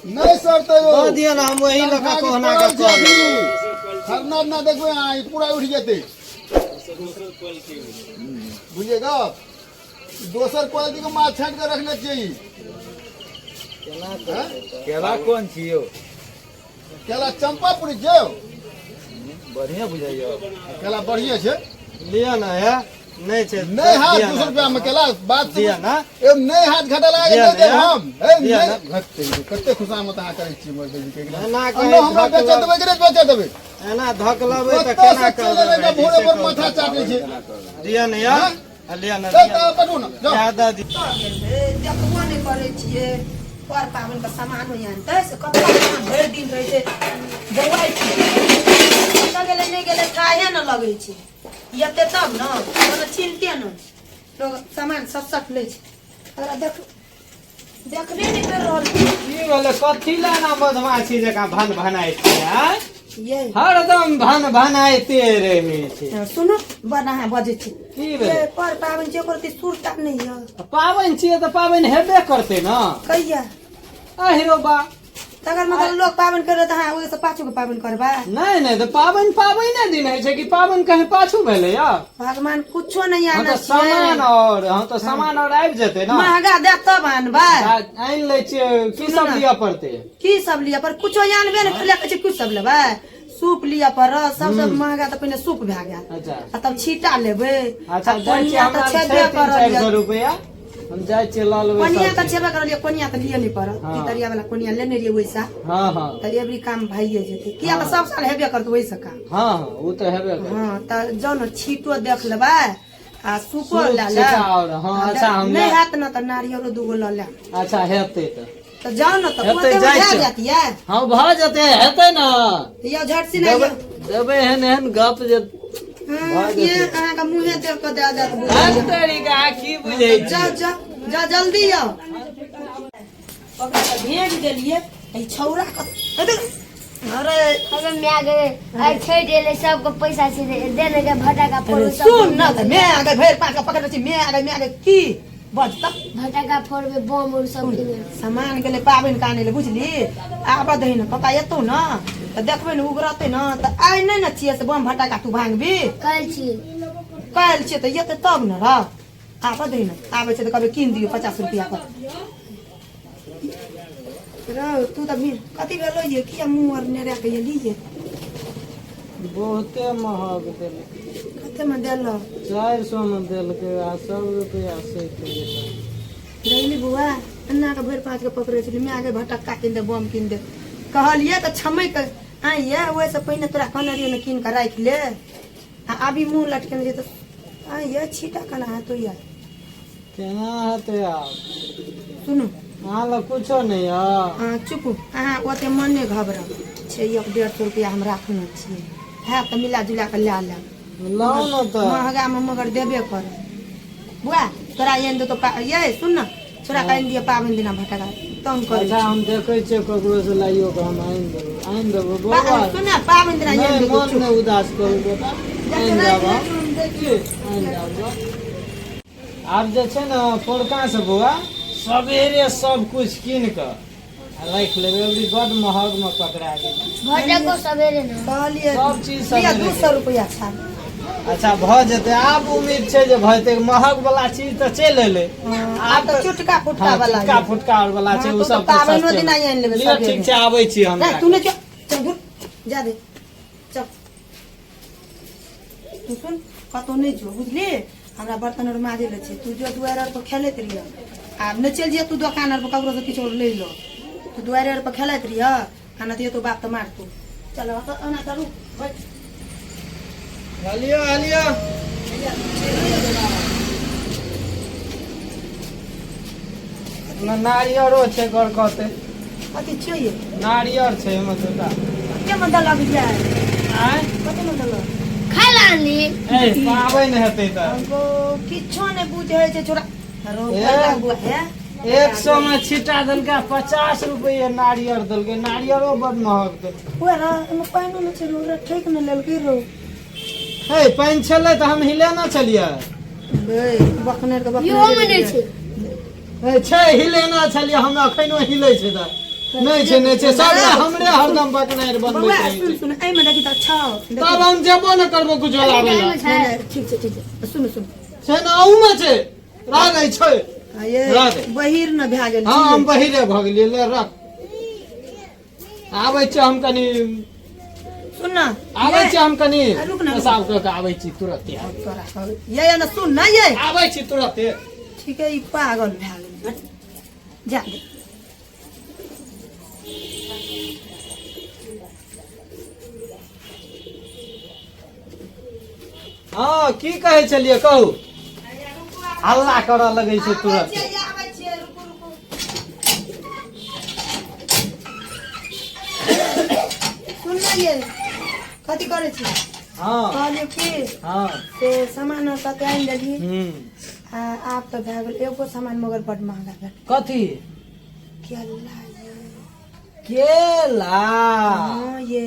नहि सरतै यौ। दऽ दिअ ने, हम वही लऽ कऽ कहुना कऽ कऽ लेबै। खरना ना देखबै अहाँ, ई पूरा उठि जेतै, बुझलियै गप? दोसर क्वालिटी के माल छाँटि कऽ रखने छियै ई। केना? केला कोन छी यौ? केला चम्पापुरी छियै यौ। बढ़िआँ बुझाइया। केला बढ़िए छै। लिअ ने हे, नहि छै। नहि हाथ दिअ 200 ने। रुपया में केला बात दिअ ने। ए, नहि हाथ घाटा लगा के दिअ नहि देब ने। हम। ए, दिअ नहि ने। घटते कते खुशामत अहाँ करै छियै मर्द जी के। एना अन्नो कहै हमरा धक बेचऽ देबै कि नहि बेचऽ देबै? एना धक लेबै तऽ कतऽ केना से चलि करबै एबै तऽ भाईजी, भोरे से भोर कहू। माथा चाटै छै। दिअ ने यौ, आ लिअ ने। ए, दिअ। तऽ पठू ने जाउ। इएह दऽ दिअ। देखबो नहि करै छियै। पर पाबनिके सामान होइ आनतै से कतऽ भरि दिन रहै छै बौआइ छै, कतऽ गेलै नहि गेलै थाहे ने लगै छै। एते तब ने कोनो चिन्ते ने, लोग सामान सब सब लै छै, ओकरा देख देखबे नहि करि रहल छै। की भेलै? कथी लए एना मधुमाछी जकाँ भन भनाइ छै, आँय? ये हरदम भन भनाइते रहै छै। सुनू, बड़ अहाँ बजै छी। की भेलै? ये पर पाबनि छै, ओकर सुरता नहि यऽ। पाबनि छियै तऽ पाबनि हेबे करतै ने। कहिया? अहिरो बा। तकर मतलब लोग पाबनि करे तऽ अहाँ ओहिसँ पाछू के पाबनि करबै? नहि नहि, तऽ पाबनि पाबनि दिन होइ छै कि पाबनि कहीं पाछू भेलै या? भगवान कुछो नहि हँ आनै तऽ सामान छियै। और हँ तऽ सामान और आबि जेतै ने। महगा देत तब आनबै। आनि लै छियै। की सब ने। लिअ पड़तै? की सब लिअ पर? कुछो आनबे ने करले, कहै छै कुछ सब लेबै, सूप लिअ पड़त। सबसँ महगा तऽ पहिने सूप भए गेल। अच्छा। आ तब छीटा लेबै। अच्छा। आ जाइ छियै। कोनिया तऽ हमरा छेबे छै तीन करल चारि यऽ। सए रुपैआ, हम जाइ छियै लऽ लेबै कोनिया सब तऽ चीज। छेबे करल यऽ, कोनिया तऽ लिअ नहि पड़त। हँ। पितरिया वाला कोनिया लेने रहियै ओहिसा। हँ हँ तऽ एवरी काम भइए जेतै, किया तऽ सब साल हेबे करतै ओहिसँ काम। हँ हँ, ओ तऽ हेबे करतै। हँ तऽ जाउ ने, छीटो देख लेबै आ सूपो सूप, लए छीटा लेब। आओर, हँ, अच्छा, हम नहि हैत ने तऽ नारियलो दूगो लऽ लेब। अच्छा, हेतै तऽ। तऽ जाउ ने तऽ। हेतै, ओतेमे जाइ भए छियै। जायत ये। हँ, भऽ जेतै, हेतै ने। यौ, झट सिना देबै यौ। देबै एहन एहन गप जे हँ, भऽ ये जेतै। अहाँके मुँहे देख कऽ दए देत हर बुझलियै। तरीका अहाँ की बुझै जाउ छियै? जाउ जाउ, जल्दी आउ। ओकरा तऽ भेज देलियै, ई छौड़ा कत अरे। अबे my गे, आइ छठि एलै, सबके पैसा छै देने के, भटाका फोड़ू अरे सब। सुन ने तऽ, मैं आगे भरि पाँच पकड़ छी, मैं आगे, मैं आगे की बजता? भटाका फोड़बे, बम और सब किने। सामान गेलै पाबनि काने ले, बुझली? आबऽ दही ने, पप्पा एतौ ने तऽ देखबै ने, उगरतै ने तऽ। आइ नहि ने छियै से बम भटाका तू भांगबी। काल्हि छी। काल्हि छियै तऽ एतै तब ने रह। आबऽ दही ने, आबै छै तऽ कहबै कीन दियौ 50 रुपैआ के। रौ तू तऽ भी कथी भेलो ये? किया मुँह आर नेरा के एली ये? बहुते महग देलकै। कते मे देलो? 400 मे देलकै आ सब रुपैआ सैत गेलै। देखली बौआ, एना के भरि पाँच के पकड़ै छली, माय गे भटक्का कीन दे, बम कीन दे। कहलियै तऽ छमैक आइ ये, ओहिसँ पहिने तोरा कहने रहियौ ने कीन कऽ राखि ले, आ अभी मुँह लटकेने छै तऽ आइ ये छीटा केना हेतौ ये? केना हेतै आब? सुनू। अहाँ लग कुछो नहि यऽ? अहाँ चुप, अहाँ ओते मन नहि घबराउ छै। एक 150 रुपया हम राखने छियै, हैत तऽ मिला जुला कऽ लए लेब। लाउ ने तऽ। महगामे मगर देबे करब। बुआ तोरा आनि देतौ ये सुन ने, तोरा आनि दिअ पाबनि दिना भटका तंग करै अच्छा। छै। हम देखै छियै ककरो से लाइयो कऽ हम आनि देबो, आनि देबो बौआ। सुन ने, पाबनि दिना आनि नहि देतौ। मन चुप नहि उदास करू बेटा, आनि देब हम। की आनि देब? आब जे छै ने पोरका से बौआ सवेरे सब कुछ कीन कऽ आ राखि लेबै, अबरी बड महग मे पकड़ा गेल। भटको सवेरे ने। कहलियै सब चीज लिअ सवेरे। 200 रुपया छाप। अच्छा, भऽ जेतै। आब उम्मीद छै जे भऽ जेतै। महग वाला चीज तऽ चलि एलै। आब तऽ चुटका फुटका हँ, वाला चुटका फुटका और वाला छै। हँ, ओ तऽ सब तऽ पाबनिओ सस्ते दिना आनि लेबै लिअ। सवेरे। ठीक छै, आबै छी हम। नहि, तू नहि चल, चल घुर, जा दे, चल। तू सुन, कतहु नहि जो, बुझली? हमरा बर्तन आर माजे ले छै, तू जो दुआरि आर पर खेलैत रहिह। आब नहि चलि जिह तू दोकान आर पर, ककरो से किछु लै लो। तू दुआरि आर पर खेलैत रहिह आ नहि तऽ बाप तऽ मारतौ। चल ओना करू, बैठ। हलियो हलियो। नारियरो छै गड़कते। कथी छियै ये? नारियर छै एहिमे दूटा। कते मे देलक जाय? आँय? कते मे देलक? खाय ला आनली। ए, पाबनि हेतै तऽ। हमको किछो नहि बुझै छै छोरा रो। ए। बड़का बुआ हे। 100 मे छिटा देलकै, 50 रुपये नारियर देलकै। नारियरो बड महग देलकै। बुआ रे, एहिमे पानिओ नहि छै रो, ठकि नहि लेलकै रो? हे, पानि छलै तऽ हम हिले ना छलियै। बे बकनेर के इहो बकनेर। मे नहि छै। ए, छै, हिलेना छलियै हम, अखनो हिलै छै तऽ। नहि छै, नहि छै, सबटा हमरे हरदम बकनारि बनबैत बौआ रहै सुन छै। सुन, एहिमे देखी तऽ छौ। तब हम जेबो ने करबो कुछो लाबै लए। नहि, नहि, ठीक छै, ठीक छै, सुन सुन। छै ने, अहूमे छै, रह गई छै। आ ये रह दे। बहिर न भए गेल। हँ, हम बहिरे भऽ गेलियै। ले रख, आबै छी हम कनि। सुन न। आबै छी हम कनि। आ, रुक न, रुक। पेशाब कऽ के आबै छी तुरते। तोरा कहबै ये ये न, सुन न ये। आबै छी तुरते। ठीक है, ई पागल भए गेल, जा दे। हँ, की कहै छलियै कहू? हल्ला करऽ लगै छै तुरत। आबै छियै, रुकू रुकू। सुन न ये, कथी करै छी? हँ। कहलियौ की से सामान आर कते आनि देलही? आ आब तऽ भए गेल एगो सामान, मगर बड महगा भेल। कथी? केला ये। केला? हँ ये।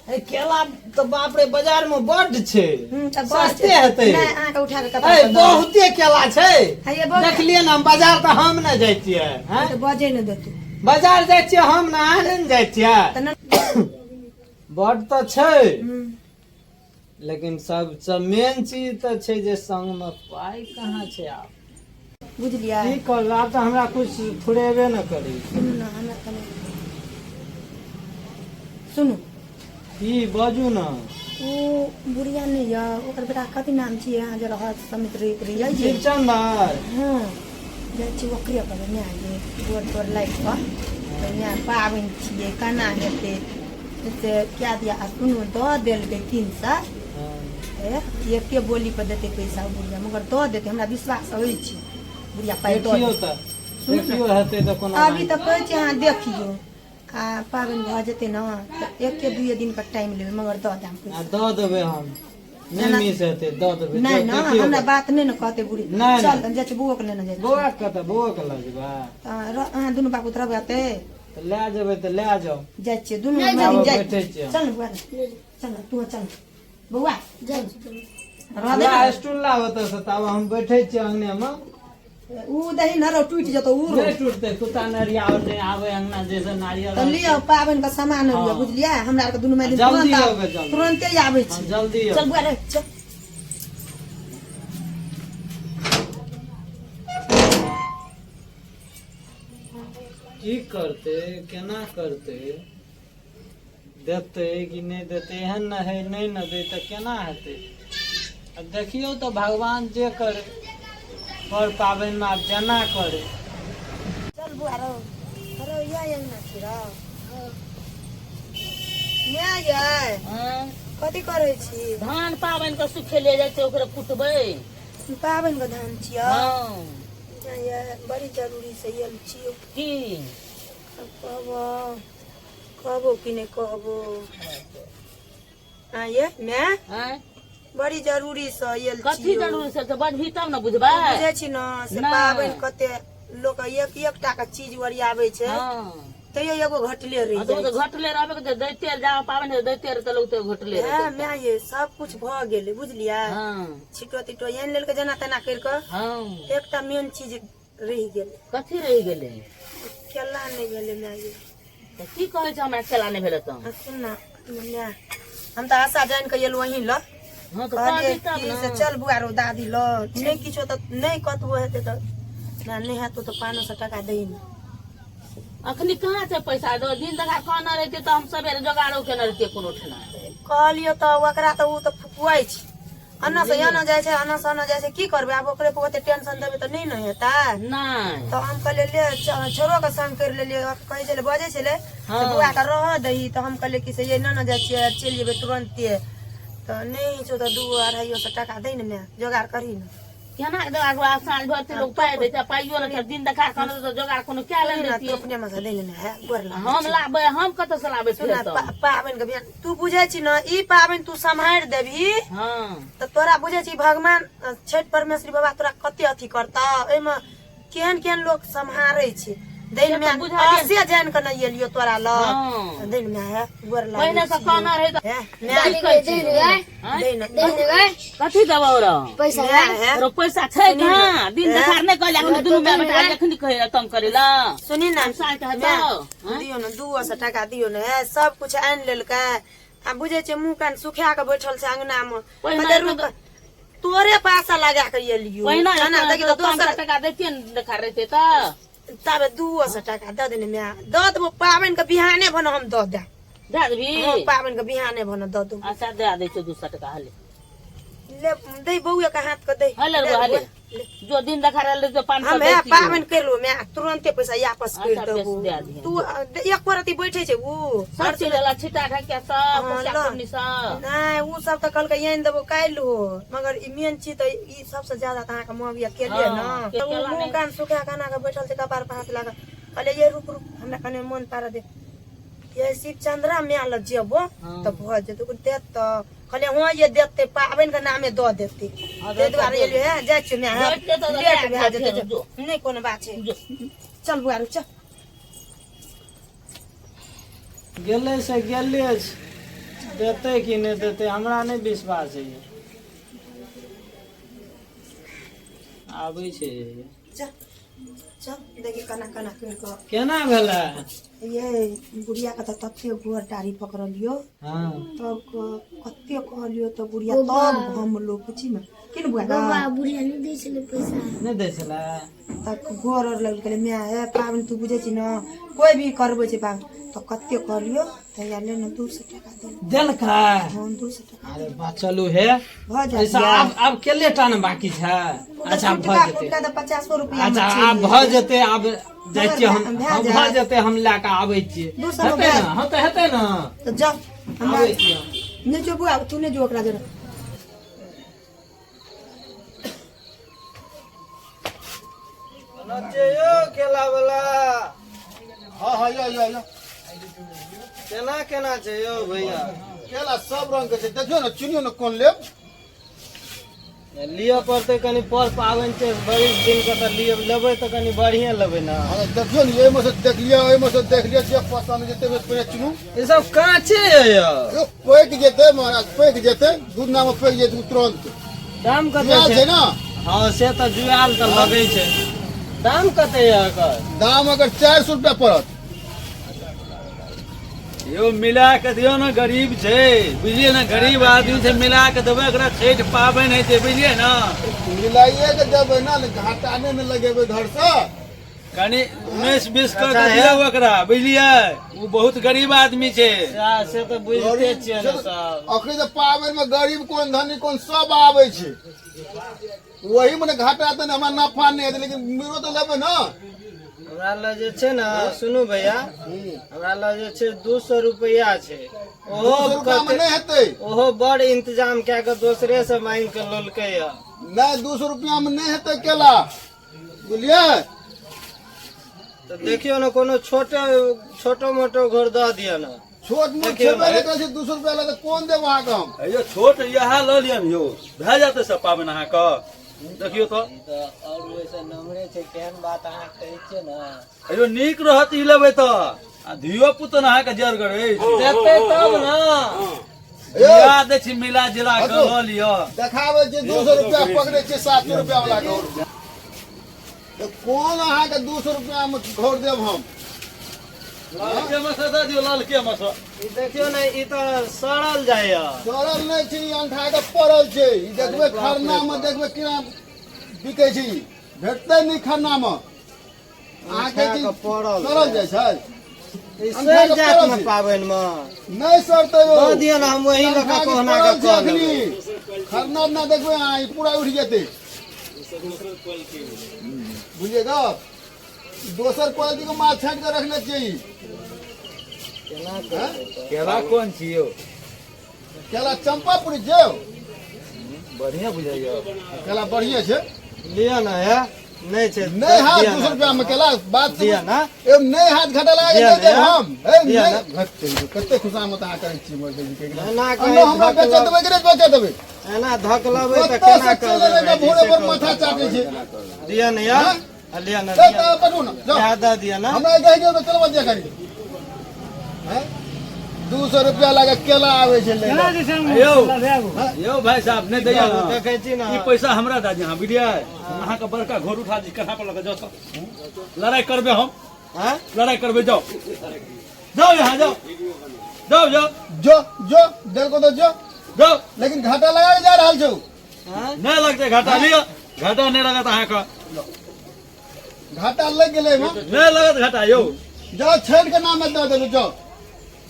ए, केला तऽ बाप रे, बाजार में बड्ड छै। तऽ बड़ सस्ते छै। हेतै। नहि, अहाँके उठा कऽ कपड़ा ए, पर दऽ बहुते केला छै। हाँ, ये बहुत- देखलियै ने हम बाजार तऽ हम नहि जाइ छियै। हैं? तऽ बजै नहि देतौ। बाजार जाइ छियै हम ने, अहाँ नहि ने जाइ छियै। तऽ नहि। बड्ड तऽ छै, लेकिन सबसँ मेन चीज तऽ छै जे संगमे पाइ कहाँ छै आब। बुझलियै? की करबै आब, तऽ हमरा कुछ फुरेबे ने करै। सुनू ने, हमरा कनि सुनू। की, बाजू ने। ओ बुढ़िया नहि यऽ, ओकर बेटा कथी नाम छियै, अहाँ जे रहत समित रहैत रहियै जे। शिवचंदर। हँ, जाइ छी ओकरे पर माय गे, गोर तोर लागि कऽ तऽ माय, पाबनि छियै, केना हेतै से कए दिया। आ सुनू, दऽ देलकै 300। ए, एके बोली पर देतै पैसा ओ बुढ़िया, मगर दऽ देतै, हमरा विश्वास होइ छै बुढ़िया पाइ दऽ देखियौ देतै। तऽ सुनू ने। देखियौ, हेतै तऽ कोनो अभी तऽ कहै छी अहाँ देखियौ, आ पाबनि भऽ जेतै ने तऽ एके दुइए दिनके टाइम लेबै, मगर दऽ देब आ पैसा। दऽ देबै हम, नहि जेना- मिस हेतै, दऽ देबै। नहि ने। देखियौ। हमरा बात नहि ने कहतै बुढ़ी। नहि, चल, नहि। जाइ छी बौओके लेने जाइ छी। बौआ के कतऽ बौआ के लऽ जेबै? तऽ अहाँ दुनू बाबू रहबै एतै। तऽ लए जेबै तऽ लए जाउ। जाइ छियै दुनू नहि। माय जाउ। जाइ। बैठै छियै। चल ने बौआ, चल ने, तू चल ने बौआ, जाइ। रह दे ला ने। स्टूल ला ओतऽ से, तब हम बैठै छियै अंगने मे। उ दही न रौ, टूटि जेतौ उ रौ। नहि टूटतै, कुत्ता नरिया और नहि आबै अंगना जैसे नारियल। तऽ लिअ, पाबनि के सामान लिअ। हँ। बुझलियै, हमरा आरके दुनू माय दिन जल्दी तुरन्त आबै, जल्दी। तुरन्ते आबै हँ, छी। जल्दी आउ। चल बुआ रे, चल। की करतै, केना करतै, देतै कि नहि देतै? एहन ने है, नहि ने दै तऽ केना हेतै? आब देखियौ तऽ भगवान जे करे, पर पाबनिमे आब जेना करे। चल बुआ रौ, रौ या अंगना छी रौ। माय यै। हँ। कथी करै छी? धान पाबनि के सुखेले जाइ छै, ओकरे कुटबै। पाबनि के धान छियै? हँ। माय यै, बड़ी जरूरी से आयल छियौ। की? आब कहबो कहबो कि नहि कहबो? आँ ये माय। आँय? बड़ी जरूरी से आयल कथी छियौ। जरूरी से तऽ बजबही तब ने बुझबै। बुझै छी ने से नहि। पाबनि कते लोक एक एक टा के चीज ओरियाबै छै, तैयो एगो घटले रहि हँ, तऽ ओ जाइ तऽ घटले रहबे करतै, दैते जाओ पाबनि दैते रहतै लोक तऽ घटले छै। रहतै। हे माय ये, सब कुछ भऽ गेलै, बुझलियै? छिटो तिटो आनि लेलकै जेना तेना करि कऽ। एकटा मेन चीज रहि गेलै। कथी रहि गेलै? केला नहि भेलै माय ये। तऽ की कहै छै, हमरा केला नहि भेलै तऽ? आ सुन ने माय, हम तऽ आशा जानि कऽ एलहुँ अहीं लग। हँ, तऽ कहलियै कहबही तब कि ने। से चल बुआ रो दादी लग, नहि किछो तऽ नहि कतबो हेतै तऽ ना नहि हेतौ तऽ 500 टाका दही ने। अखनी कहाँ छै पैसा? दो दिन देखा कहने रहितै तऽ हम सबेरे जोगाड़ो केने रहितियै कोनो ठिना। कहलियो तऽ ओकरा तऽ ओ तऽ फुकुआइ छै, एना से एना जाइ छै, एना से एना जाइ छै। की करबै आब, ओकरे पर ओते टेंशन देबै तऽ नहि ने हेतै। नहि। तऽ हम कहलियै ले छोड़ो के संग करि लेलियै। कहै छलै, बजै छलै से बौआ के रहऽ दही, तऽ हम कहलियै कि से ये नहि ने जाइ छियै, चलि जेबै तुरन्ते। तऽ नहि छौ तऽ 200-250 टाका दै ने माय, जोगाड़ करही ने। केना जोगाड़ करबै? आब साँझ भर लोक पाइ दै छै, पाइयो नहि छै। दिन देखार कहने तऽ जोगाड़ कोनो कए सुन लेने ने, तू रहितियै। अपने मे से दै ने माय, हे गोर लागै हम छी। लाबै, हम कतऽ से लाबै सुन ने, फेर तऽ? पाबनि के बिहान तू बुझै छी ने, ई पाबनि तू सम्हारि देबही तऽ तोरा बुझै छी भगवान छठि परमेश्वरी बाबा तोरा कते अथी करतौ। एहिमे केहन केहन लोक सम्हारै छै, दैन से तऽ में बुझलियै। आसे जान के नहीं एलियो तोरा लग हँ। दैन में है गोर लागै पहिने से छियौ। कहना रहै तऽ हे माय की कहै छी? आँय? दैन दे ने गए कथी देबौ रौ पैसा माय गए हे रो पैसा छै कहाँ दिन देखार नहि कहले अखन दुनू माय बेटा जखन कहै रह तंग करै ला सुनी ना हम साँझ के माय, हेतौ आँय? दियौ ने 200 टाका दियौ ने हे सब कुछ आनि लेलकै आ बुझै छै मुँह कान सुखा के बैठल छै अंगना मे पहिने कहतै रुक तोरे पासा लगा के एलियो पहिना खाना देखी तऽ 500 दोसर टका दैतियै ने देखार रहतै तऽ ताबे 200 टाका दऽ देने माय दऽ देबो पाबनि के बिहाने भने हम दऽ देब। दए देबही? हँ, पाबनि के बिहाने भने दऽ देबो। अच्छा दए दै छियौ 200 टका हले। ले दे बौआ के हाथ के दे। हले रे हले। ले। जो दिन देखार रहलै तो 500 हम हे दैतियै। पाबनि कर लो माय तुरंते पैसा वापस कर अच्छा, देबो। बेस दए दिहें। तू एक रति बैठे छै ऊ सब चीज वाला छिटा ढकिया सब हँ, कोसिया ल। कोरनी सब। नहि ऊ सब तऽ कहलकै आनि देबो काल्हि हो मगर ई मेन चीज तऽ ई सबसे ज्यादा तऽ अहाँके महग यऽ केले हँ, ने तऽ ऊ केला मुँह नहि। कान सुखा के एना के बैठल छै कपार पर हाथ लगा कहलियै ये रुक रुक हमरा कने मोन पार दे ये शिव चंद्रा माय लग जेबो हँ। तऽ भऽ जेतौ देत तऽ कहलियै हँ ये देतै पाबनि के नामे दऽ देतै हँ, ताहि दुआरे एलियै हे जाइ छियै माय बैठ जेतौ तऽ लेट लए भए जेतै, जेतै जो। नहि कोनो बात छै जो। चल बुआ रू चल। गेलै से गेले छै देतै कि नहि देतै हमरा नहि विश्वास होइए। आबै छै। चल चल देखी केना केना करि कऽ केना भेलै? ये बुढ़िया के तऽ तते गोर डाढ़ी पकड़लियो। हँ। तब कते कहलियो तऽ बुढ़िया तब हम लोग पूछी ने किन बुआ बाबा बुढ़िया नहि दै छलै पैसा। नहि दै छलै। तब गोर और लगल कहले माय हे पाबनि तू बुझै छी ने कोई भी करबै छै पाबनि तऽ कते कहलियो तऽ या ले ने 200 टाका देल। देलकै? हँ 200 टाका। अरे बा चलू हे भऽ जायत। ऐसा आब आब केले टा ने बाकी छै। अच्छा आब भऽ जेतै। फुटका तऽ 50 रुपया। अच्छा आब भऽ जेतै आब जाइ छियै हम। भए हँ, भऽ जायत। जेतै हम लए कऽ आबै छियै। 200 मे हेतै भए ने? हँ तऽ हेतै ने। तऽ जा हमरा आबै छियै हम। नहि जो बुआ तू नहि जो ओकरा जरा। यौ केला वाला। हँ हँ यो यो यो। केना केना छै यौ भैया? केला सब रंग के छै देखियौ ने चुनियौ ने कोन लेब। लिअ पड़तै कनि पर पाबनि छै बरिस दिन के तऽ लिअ लेबै तऽ कनि बढ़िए लेबै ने। हँ देखियौ ने एहिमे से देख लिअ ओहिमे से देख लिअ जे पसन्द जेतै पहिने चुनू। ई सब काँचे यऽ यौ? यौ पाकि जेतै महाराज पाकि जेतै दू दिना मे पाकि जेतै तुरन्त। दाम कते जुआयल छै? छै ने। हँ से तऽ जुआयल तऽ लगै छै। दाम कते यऽ एकर? दाम अगर 400 रुपया पड़त। यौ मिला के दियौ ने गरीब छै बुझलियै ने गरीब आदमी छै मिला के देबै एकरा छठि पाबनि होइ छै बुझलियै ने। मिलाइए के देबै ने घाटा नहि ने लगेबै घरसँ। कनि 19-20 कऽ के दियौ ओकरा बुझलियै ओ बहुत गरीब आदमी छै। से तऽ बुझिते छियै ने सब। अखन तऽ पाबनि मे गरीब कोन धनी कोन सब आबै छै वही मे ने घाटा तऽ हमरा नफा नहि हेतै लेकिन मिलो तऽ लेबै ने। हमरा लग जे छै ने सुनू भैया हमरा लग जे छै 200 रुपैआ छै ओहो 200 रुपया मे नहि हेतै। ओहो बड़ इंतजाम कए कऽ दोसरे से मांगि कऽ लेलकै यऽ। नहि 200 रुपया मे नहि हेतै केला बुझलियै। तऽ देखियौ ने कोनो छोटे छोटो मोटो घर दऽ दिअ ने। छोट मोट छेबे नहि करै छै 200 रुपया लए तऽ कोन देब अहाँके हम? यौ छोट इएह लऽ लिअ ने यौ भए जेतै सब पाबनि अहाँके देखियौ तऽ। ई तऽ आओर ओहिसँ नमरे छै केहन बात अहाँ कहै छियै ने। यौ नीक रहत ई लेबै तऽ आ धियो पुतो ने अहाँके जरगर अछि। देतै तब ने। मिला दै छी मिला जिला कऽ लऽ लिअ। देखाबै छै 200 रुपया पकड़ै छै 700 रुपया वाला घौर तऽ कोन अहाँके 200 रुपया मे घौर देब हम? ललके मे से दऽ दियौ ललके मे से। ई देखियौ ने ई तऽ सड़ल जाइए। सड़ल नहि छै ई अंठा के पड़ल छै ई देखबै खरना मे देखबै केना बिकै छै ई भेटतै नहि खरना मे। अहाँके अंठा के पड़ल सड़ल जाइ छै। ई सड़ि जायत ने पाबनि मे। नहि सड़तै यौ। दऽ दिअ ने हम वही लऽ कऽ अंठा के कहुना पड़ल कऽ छै कऽ अखनी। लेबै। खरना दिना देखबै अहाँ ई पूरा उठि जेतै बुझलियै गप। दोसर क्वालिटी के माल छाँटि कऽ रखने छियै ई। केना करबै तऽ? केला कोन छी यौ? केला चम्पापुरी छियौ। बढ़िया बुझाइया। केला बढ़िया छै। लिअ ने हे नहि छै नहि हाथ दिअ 200 ने। रुपया मे केला बात दिअ ने। ए नहि हाथ घाटा लगा के दिअ नहि ने। देब हम। ए दिअ नहि ने। घट चलि कते खुशामत अहाँ करै छी मर्द जी के। एना कहै अन्नो हमरा धक बेचऽ देबै कि नहि बेचऽ देबै? एना धक लेबै तऽ कतऽ केना से चलि करबै एबै भाईजी, भोरे से भोर कहू माथा तऽ। चाटै छै। दिअ ने यौ। हँ? आ लिअ ने, ए, दिअ। तऽ पठू ने जाउ। इएह दऽ दिअ ने। हमरा कहि दियौ तऽ चलबऽ दिअ कनि। हैं? 200 रुपया लगा केला आबै छै लै केना लए। जे छै हम यौ। लेबो। यौ भाई साहब नहि दैया ने। देखै छी ने। ई पैसा हमरा दऽ दिअ अहाँ, बुझलियै? अहाँके बड़का घोर उठा दी कन्हा पर लऽ कऽ जाउ तऽ। लड़ाइ करबै हम। आँय? लड़ाइ करबै, जाउ जाउ, यहाँ जाउ जाउ जाउ। जो जो देलको तऽ जो, जाउ। लेकिन घाटा लगा के जा रहल छौ। आँय? नहि लगतै घाटा, लिअ, घाटा नहि लगत अहाँके। घाटा लग गेलै एहिमे। नहि लगत घाटा यौ। जाओ, छठि के नाम में दऽ देलू, जाओ।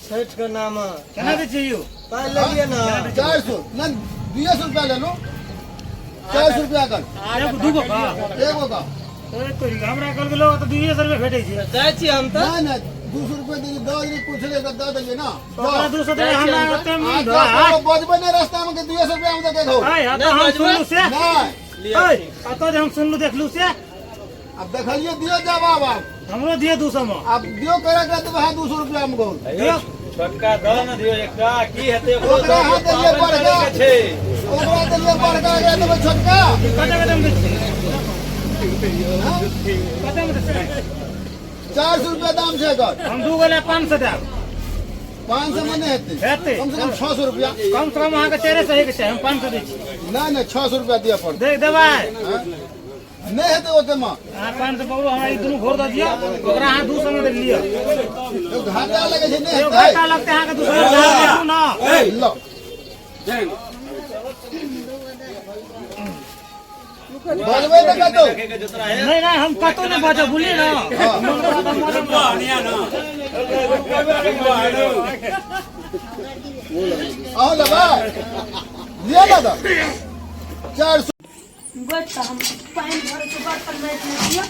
छठि के नाम केना दै छियै यौ? पाइ लेलियै ने। 400 नहि, 200 रुपया लेलू, 400 रुपया कर। एगो दूगो का? एगो का। ए, तोरी के, हमरा कहलकै लोग तऽ 200 रुपया भेटै छै। जाइ छी हम तऽ। नहीं नहीं, 200 रुपया दे दऽ देली, पूछले तऽ दऽ देलियै ना। ओकरा 200 देबै, हमरा ओते आ, मिल जाओ, कोनो बजबै नहि रास्ता में के 200 रुपया में देखे हो। आय, तऽ हम सुनलू से। नहीं। ओय, अतऽ जे हम सुनलू देखलू से। अब देखलिए, दियो जवाब आब। हमरो दिअ 200 मे। आब दियो, करा के देबै? हाँ, 200 रुपया में गोल। यौ, छोटका दऽ ने दियौ एकटा, की हेतै ओकरो? ओकरा दऽ हाथ दियौ, देलियै पाबनि बड़का। करैके छै। ओकरा देलियै बड़का, एकरा देबै छोटका। कते कते मे दै छियै? कते मे दै छियै? 400 रुपया दाम छै एकर। हम दू गो ले 500 देब। 500 में नहीं हेतै। हेतै। कम से कम 600 रुपया। कम से कम अहाँके 400 होइके चाही, हम 500 दै छी। नहीं नहीं, 600 रुपया दिअ पड़तै। देख देबै। नहीं हेतै ओते में। अहाँ 500 पकड़ू, हमरा ई दुनू घोर दऽ दिअ, ओकरा अहाँ 200 मे दे लिअ। यौ, घाटा लगै छै, नहीं यौ, हेतै। घाटा लगतै अहाँके, 200 मे देखू ने। लो, बोलबै तऽ कतौ। नहीं नहीं, हम कतौ नहीं बचब, बुझलियै ने? अहूँ लेबै? लिअ ने तऽ 400। गोट तऽ हम पानि भरै छी बर्तन माटि मे दियौ।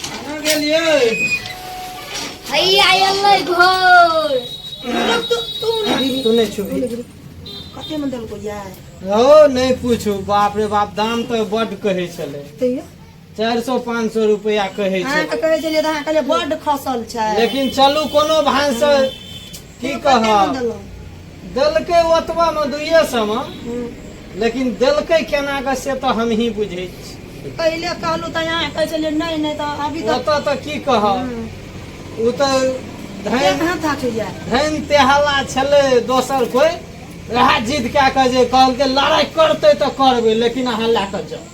केना गेलियै? हैया एलै घोर। रुक, तू तू नहि। तू नहि छुबी। कते मे देलको यार? हो, नहि पूछू, बाप रे बाप, दाम तऽ बड्ड कहै छलै। तैयो 400 500 रुपया कहै अहाँके छलै। कहै छलियै तऽ अहाँ कहलियै बड्ड खसल छै। लेकिन चलू, कोनो भान से की तैयो कते मे कहब, देलहुँ? देलकै ओतबा मे, 200 मे, लेकिन देलकै केना कऽ से तऽ हमही बुझै छी। पहिले कहलहुँ तऽ अहाँ कहै छलियै नहि नहि, तऽ अभी तऽ ओतऽ तऽ की कहब, ओ तऽ धन एक हाथ हाथ होइया। धन तेहला छलै दोसर कोइ, वएह जिद कए कऽ जे कहलकै लड़ाइ करतै तऽ करबै, लेकिन अहाँ लए कऽ जाउ।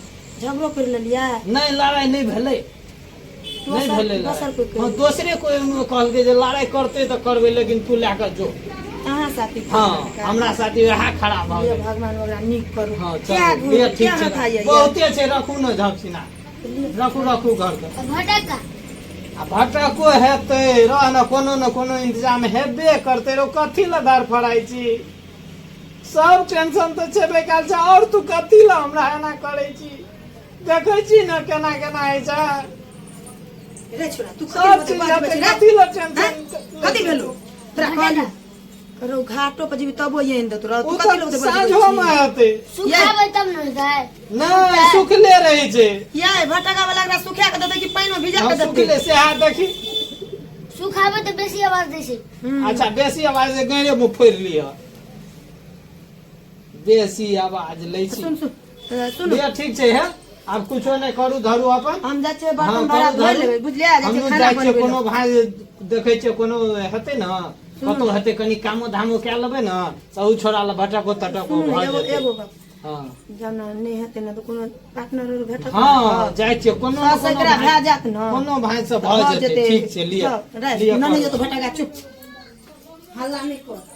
झगड़ो करि लेलियै? नहि, लड़ाइ नहि भेलै, नहि दोसर भेलै लड़ाइ। दोसर कोइ हँ, कहि दोसरे कोइ कहलकै जे लड़ाइ करतै तऽ करबै, लेकिन तू लए कऽ जो। अहाँ साथी? हँ, हमरा साथी वएह खराब भऽ हे गेल। भगवान, ओकरा नीक करू। हँ, क्या चलू घूर लिअ, ठीक क्या छै। हाथ आइए? बहुते छै, रखू ने झपसिना, रखू रखू घरके। भटका। आ भटको हेतै, रह ने, कोनो ने कोनो इंतजाम हेबे करतै। रौ, कथी लए धर फड़ाइ छी? सब टेंशन तऽ छेबे कयल छै, आओर तू कथी लए हमरा एना करै छी? देखै छी ने केना केना होइ छै। रे छोरा, तू सब कथी चीज बाजबै हेतै, छी रे? कथी लए टेंशन? कथी भेलो तोरा? कहलू रौ, घाटो पर जेबी तबो आनि देतौ रौ। ओ तू कथी तऽ लए साँझोमे हेतै। सुखाबै तब ने हेतै। नहि, सुखले रहै छै। ये भटका वाला एकरा सुखा के देतै कि पानि मे भिजा हँ, के देतै? सुखले सेहा देखी। सुखाबै तऽ बेसी आवाज दै छै। अच्छा, बेसी आवाज गैरे मे फोड़ि लिह, बेसी आवाज लै छी। सुन सुन सुन। लिअ, ठीक छै, हे आब कुछो नहि करू, धरू अपन। हम जाइ छियै हँ, बर्तन भाड़ा करू, धोइ धरू। लेबै, बुझलियै? जाइ छियै हमहूँ खाना जाइ छियै। बनबै कोनो लए। भाय देखै छियै, कोनो हेतै ने, कतौ हेतै, कनि कामो धामो कए लेबै ने तऽ ओ छोड़ा लए भटको तटको सुनू ने, भऽ एगो जेतै। एगो गप। हँ। जब नहि हेतै ने तऽ कोनो पार्टनर आर भेटत? हँ, जाइ छियै कोनो ने सास कोनो एकरा भए जायत ने, कोनो भाय से भऽ जेतै। ठीक छै, लिअ चल, राख, लिअ, ननी करू। जेतौ भटका, चुप, हल्ला नहि कर।